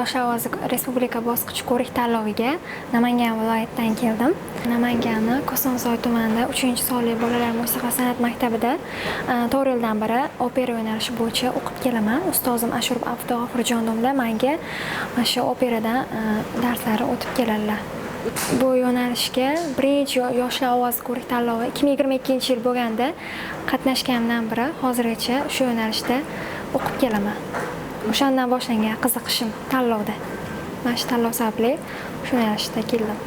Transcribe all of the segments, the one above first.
Yoshlar ovozi respublika bosqich ko'rik tanloviga Namangan viloyatidan keldim. Namanganni Kosonsoy tumanida 3-sonli bolalar musiqa san'at maktabida 4 yildan beri opera yo'nalishi bo'yicha o'qib kelaman. Ustozim Ashurov Abdug'ofurjon domla menga mana shu operadan darslari o'tib keladilar. Bu yo'nalishga birinchi Yoshlar ovozi ko'rik tanlovi 2022-yil bo'lganda qatnashganimdan beri hozirgacha shu yo'nalishda o'qib kelaman. O'shandan boshlangan qiziqishim tanlovda. Mana shu tanlov sababli shu yo'nalishda keldim.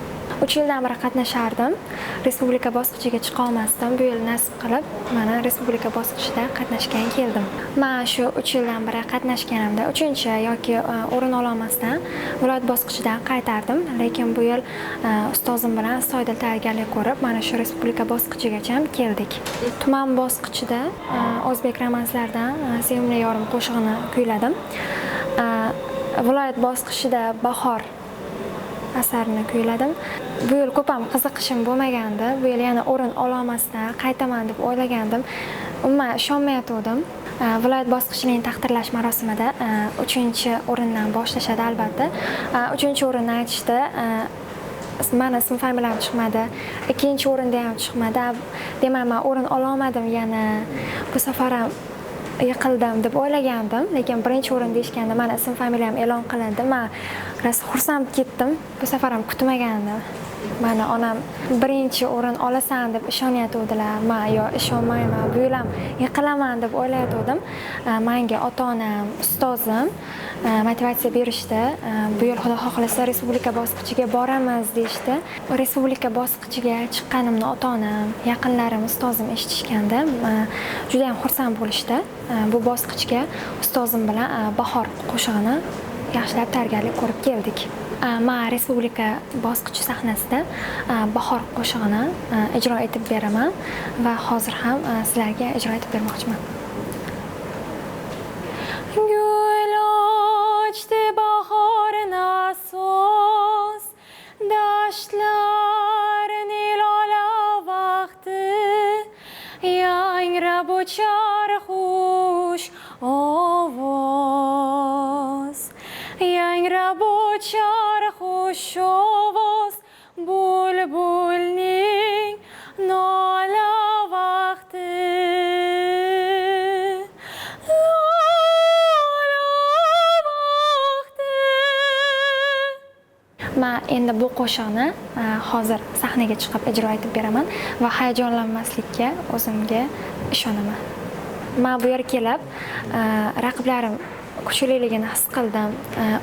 3 yildan beri qatnashardim. Respublika bosqichiga chiqa olmasdim. Bu yil nasib qilib, mana respublika bosqichida qatnashgan keldim. Men shu 3 yildan beri qatnashganimda 3-chi yoki o'rin ololmasdan viloyat bosqichidan qaytardim. Lekin bu yil ustozim bilan astoydil tayyorgarlik ko'rib, mana shu respublika bosqichigacha keldik. Tuman bosqichida o'zbek romanslaridan Sevimli yorim qo'shig'ini kuyladim. Viloyat bosqichida Bahor asarini kuyladim. Bu yil ko'p ham qiziqishim bo'lmagandi. Bu yil yana o'rin ololmasdan qaytaman deb o'ylagandim. Umuman ishonmayotgandim. Viloyat bosqichining taqdirlash marosimida 3-o'rindan boshlashadi albatta. 3-o'rinni aytishdi. Mani ism familiyam chiqmadi. 2-o'rinda ham chiqmadi. Demak, men o'rin ololmadim yana. Bu safar ham yiqildim deb o'ylagandim, lekin 1-o'rin deyishganda mani ism familiyam e'lon qilindi. Men rosa xursand ketdim. Bu safar ham kutmagandim. Mani onam 1-o'rin olasan deb ishonayotgandilar. Men yo ishonmayman, bu yil ham yiqilaman deb o'ylayotgandim. Menga ota-onam, ustozim motivatsiya berishdi. Bu yil Xudo xohlasa respublika bosqichiga boramiz deyishdi. Respublika bosqichiga chiqqanimni ota-onam, yaqinlarim, ustozim eshitishganda juda ham xursand bo'lishdi. Bu bosqichga ustozim bilan Bahor qo'shig'ini yaxshilab tayyorgarlik ko'rib keldik. Men respublika bosqichi sahnasida Bahor qo'shig'ini ijro etib beraman va hozir ham sizlarga ijro etib bermoqchiman. Gul ochdi bahor nasos, dashtlarni lola vaqti, yangrab uchar xush ovoz, yangrab uchar xush ovoz, bulbulning nola vaqti. Lola vaqti. Men endi bu qo'shiqni hozir sahnaga chiqib ijro etib beraman va hayajonlanmaslikka o'zimga ishonaman. Men bu yerga kelib, raqiblarim kuchliligini his qildim.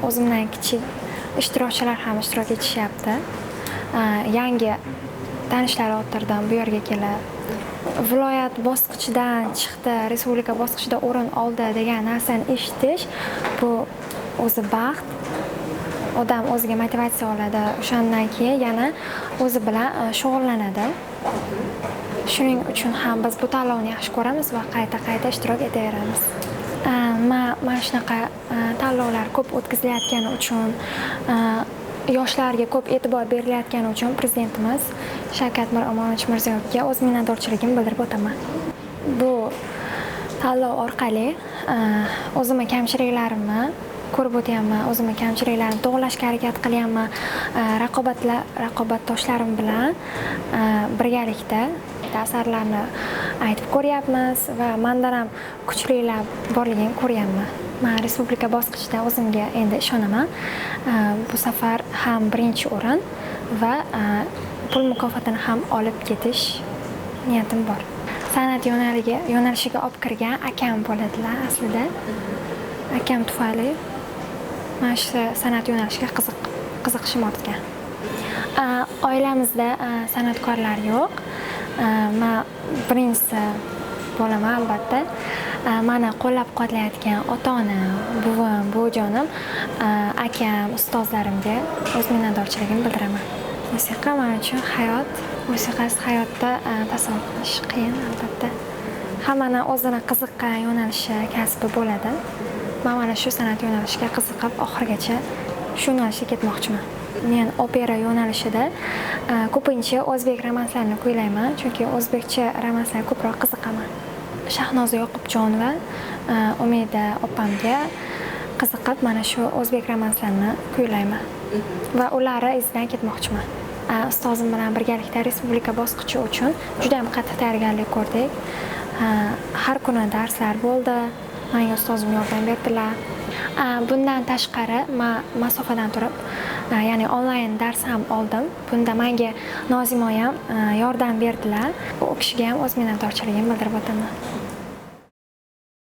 O'zimdan kichik ishtirokchilar ham ishtirok etishyapti. Yangi tanishlar orttirdim bu yerga kelib. Viloyat bosqichidan chiqdi, respublika bosqichida o'rin oldi degan narsani eshitish bu o'zi baxt. Odam o'ziga motivatsiya oladi, o'shandan keyin yana o'zi bilan shug'ullanadi. Shuning uchun ham biz bu tanlovni yaxshi ko'ramiz va qayta-qayta ishtirok etaveramiz. Men mana shunaqa tanlovlar ko'p o'tkazilayotgani uchun, yoshlarga ko'p e'tibor berilayotgani uchun prezidentimiz Shavkat Miromonovich Mirziyoyevga o'z minnatdorchiligimni bildirib o'taman. Bu tanlov orqali o'zimni kamchiliklarimni ko'rib o'tyapman, o'zimni kamchiliklarimni to'g'rilashga harakat qilyapman. Raqobatdoshlarim bilan birgalikda asarlarni aytib ko'ryapmiz va mendan ham kuchlilar borligini ko'ryapman. Men respublika bosqichida o'zimga endi ishonaman. Bu safar ham 1-o'rin va pul mukofotini ham olib ketish niyatim bor. San'at yo'nalishiga olib kirgan akam bo'ladilar aslida. Akam tufayli mana shu san'at yo'nalishiga qiziqishim ortgan. Oilamizda san'atkorlar yo'q. Men birinchisi bo'laman albatta. Meni qo'llab-quvvatlayotgan ota-onam, buvim, buvijonim, akam, ustozlarimga o'z minnatdorchiligimni bildiraman. Musiqa men uchun hayot. Musiqasiz hayotda tasavvur qilish qiyin albatta. Hammani o'zini qiziqqan yo'nalishi, kasbi bo'ladi. Men mana shu san'at yo'nalishiga qiziqib, oxirigacha shu yo'nalishga ketmoqchiman. Men opera yo'nalishida ko'pincha o'zbek romanslarini kuylayman, chunki o'zbekcha romanslarga ko'proq qiziqaman. Shahnoza Yoqubjonova, Umida opamga Qiziqib, mana shu o'zbek romanslarini kuylayman va ularni izidan ketmoqchiman. Ustozim bilan birgalikda respublika bosqichi uchun juda ham qattiq tayyorgarlik ko'rdik. Har kuni darslar bo'ldi, manga ustozim yordam berdilar. Bundan tashqari, man masofadan turib, ya'ni onlayn dars ham oldim. Bunda manga Nozima oyam yordam berdilar. U kishiga ham o'z minnatdorchiligimni bildirib o'taman.